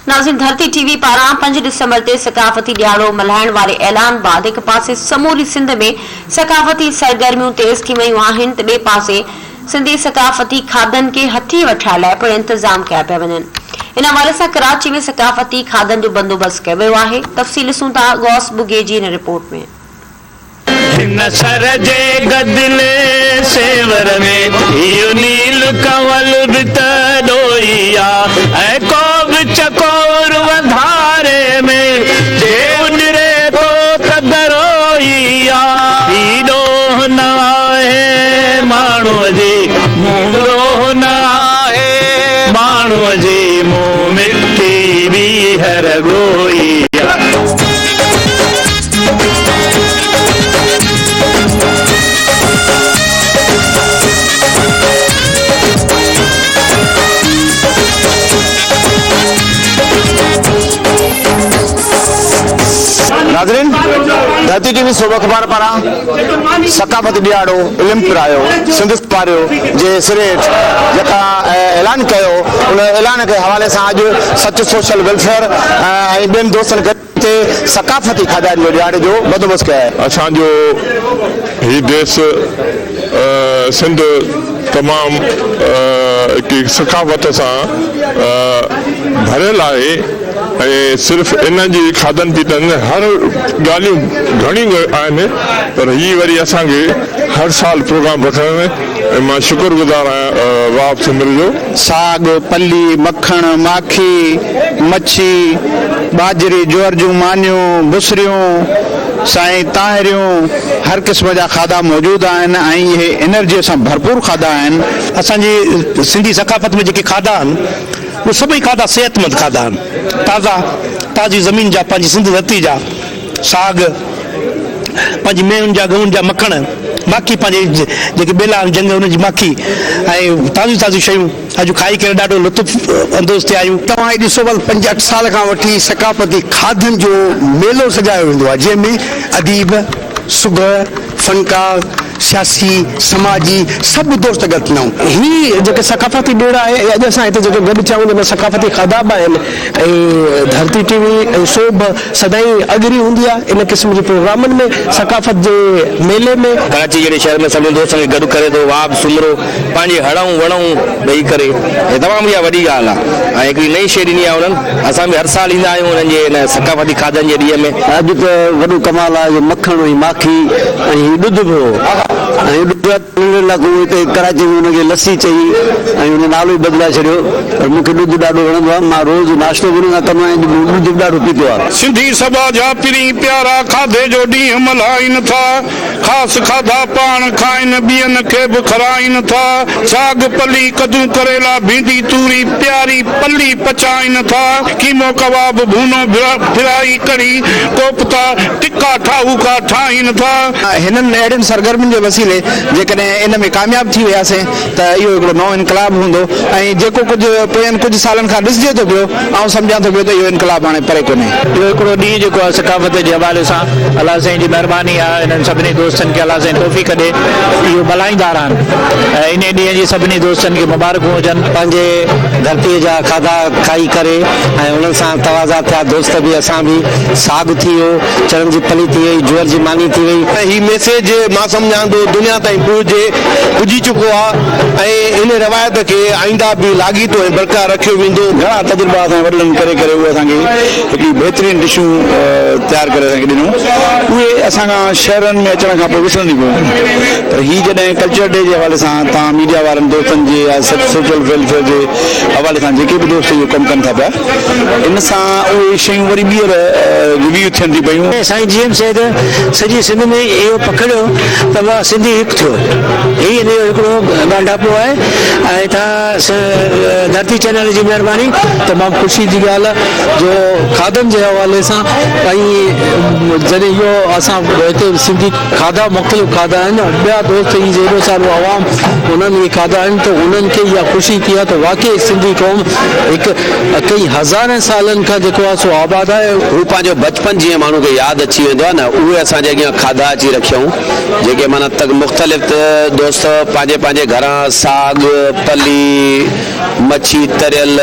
ناظرين ڌرتي ٽي وي پاران پنج ڊسمبر تي ثقافتي ڏهاڙو ملهائڻ واري اعلان بعد هڪ پاسي سموري سنڌ ۾ ثقافتي سرگرميون تيز ٿي ويون آهن ته ٻئي پاسي سنڌي ثقافتي کاڌن کي هٿي وٺرائڻ لاء پڻ انتظام ڪيا پيا وڃن. ان حوالي سان ڪراچي ۾ ثقافتي کاڌن جو بندوبست ڪيو ويو آهي. تفصيل ڏسون ٿا غوث ٻگهي جي هن رپورٽ ۾. هن سر جي گدلي سيور ۾ اهو نيل ڪنول به ته ڏوئي آ ۽ ڪو به چڪور وڌاري ۾ جي اڏري ٿو ته گروئي آ. هي ڏوهه نه آهي ماڻهوء جي مون ڏوهه نه آهي ماڻهوء جي مون مٽي ٻيهر ڳوئي آ. ناظرين ڌرتي ٽي وي صوبه اخبار پاران ثقافتي ڏهاڙو علم پرايو سنڌ سپاريو جي سري هيٺ جيڪا اعلان ڪيو ان اعلان کي حوالي سان اڄ سچ سوشل ويلفيئر ۽ ٻين دوستن هتي ثقافتي کاڌن جو ڏهاڙي جو بندوبست ڪيو آهي. اسان جو هي ديس سنڌ تمام هڪ ثقافت سان ڀريل آهي ۽ صرف ان جي کاڌن پيتن هر ڳالهيون گهڻيون آهن پر هي وري اسان کي هر سال پروگرام رکڻ ۾ ۽ مان شڪر گذار آهيان وهاب سومري جو. ساڳ، پلي، مکڻ، ماکي، مڇي، ٻاجهري، جوئر جون مانيون، بصريون، سائين طاهريون، هر قسم جا کاڌا موجود آهن ۽ اهي انرجيء سان ڀرپور کاڌا آهن. اسان جي سنڌي ثقافت ۾ جيڪي کاڌا آهن اهي سڀئي کاڌا صحتمند کاڌا آهن، تازا، تازي زمين جا، پنهنجي سنڌ ڌرتي جا ساڳ، پنهنجي ميون جا ڳئون جا مکڻ، ماکي پنهنجي جيڪي ٻيلا آهن جهنگ انهن جي ماکي ۽ تازيون تازيون شيون اڄ کائي ڪري ڏاڍو لطف اندوز ٿيا آهيون. توهان هي ڏسو ول پنج اٺ سال کان وٺي ثقافتي کاڌن جو ميلو سجايو ويندو آهي جنهن ۾ اديب، سگهڙ، فنڪار، سياسي، سماجي سڀ دوست گڏ ٿيندا آهيون. هي جيڪي ثقافتي ڏيڙا آهي ۽ اڄ اسان هتي جيڪي گڏ ٿيا آهيون جنهن ۾ ثقافتي کاڌا به آهن ۽ ڌرتي ٽي وي ۽ سوڀ سدائين اڳري هوندي آهي ان قسم جي پروگرامن ۾ ثقافت جي ميلي ۾. ڪراچي جهڙي شهر ۾ سڀني دوستن کي گڏ ڪري ٿو وهاب سومرو پنهنجي هڙئون وڙئون ڏئي ڪري هي تمام اها وڏي ڳالهه آهي ۽ هڪڙي نئين شيء ڏني آهي انهن اسان به هر سال ايندا آهيون انهن جي ان ثقافتي کاڌن جي ڏينهن ۾. اڄ ته وڏو ڪمال آهي جو مکڻ ۽ ماکي ۽ هي ڏڌ به هو ۽ ڏڌ ننڍڙي لاڪون هتي ڪراچي ۾ ان کي لسي چئي ۽ ان نالو ئي بدلائي ڇڏيو پر مون کي ڏڌ ڏاڍو وڻندو آهي مان روز ناشتو به ان سان ڪندو آهيان ۽ ڏڌ به ڏاڍو پيتو آهي. سنڌي سڀا جا پرين پيارا کاڌي جو ڏينهن ملهائين ٿا. خاص کاڌا پاڻ کائن ٻين کي به کارائين ٿا. ساڳ پلي ڪدو ڪريلا ڀينڊي توري پياري پلي پچائين ٿا. قيمو ڪباب ڀونو فرائي ڪڙهي ڪوفتا ٽڪا ٺاهوڪا ٺاهين ٿا. هنن اهڙين سرگرمين جي وسيلي جيڪڏهن ان ۾ ڪامياب ٿي وياسين ته اهو هڪڙو نئون انقلاب هوندو ۽ جيڪو ڪجهه پوين ڪجهه سالن کان ڏسجي ٿو پيو، آئون سمجهان ٿو پيو ته اهو انقلاب هاڻي پري ڪونهي. اهو هڪڙو ڏينهن جيڪو آهي ثقافت جي حوالي سان الله سائين جي مهرباني آهي انهن سڀني دوستن کي الله سائين توفيق ڏي اهو ملهائيندا رهن ۽ انهي ڏينهن جي سڀني دوستن کي مبارڪون هجن. پنهنجي ڌرتيء جا کاڌا کائي ڪري ۽ انهن سان تواضع ٿيا دوست به اسان به ساڳ ٿي ويو چڻن جي پلي ٿي وئي جوئر جي ماني ٿي وئي. هي ميسيج مان سمجهان ٿو دنيا تائين پهچي پڄي چڪو آهي ۽ ان روايت کي آئنده به لاڳيتو ۽ برقرار رکيو ويندو. گهڻا تجربا اسان جي وڏڙن ڪري ڪري اهي اسان کي هڪڙي بهترين ڊشون تيار ڪري اسان کي ڏنو اهي اسان کان شهرن ۾ اچڻ کان پوء وسرنديون پيون وڃن پر هي جڏهن ڪلچر ڊي جي حوالي سان توهان ميڊيا وارن دوستن جي يا سوشل ويلفيئر جي حوالي سان جيڪي به دوست اهو ڪم ڪن ٿا پيا ان سان اهي شيون وري ٻيهر ريويو ٿين ٿيون پيون. سائين جي ايم سيد سڄي سنڌ ۾ اهو پکڙيو ته واهه سنڌي هڪ ٿيو. هي ان جو هڪڙو ڳانڍاپو آهي ۽ توهان ڌرتي چينل جي مهرباني. تمام خوشي جي ڳالهه آهي جو کاڌن جي حوالي سان ۽ جڏهن اهو اسان هتي سنڌي کاڌا مختلف کاڌا آهن ٻيا دوست هي ايڏو سارو عوام انهن اهي کاڌا آهن ته انهن کي اها خوشي ٿي آهي ته واقعي سنڌي قوم هڪ ڪئي هزارين سالن کان جيڪو آهي سو آباد آهي. هو پنهنجو بچپن جيئن ماڻهو کي ياد اچي ويندو آهي نه اهي اسان جي اڳيان کاڌا اچي رکيائون جيڪي معنيٰ تڪ مختلف دوست پنهنجي پنهنجي گهران ساڳ، پلي، مڇي تريل.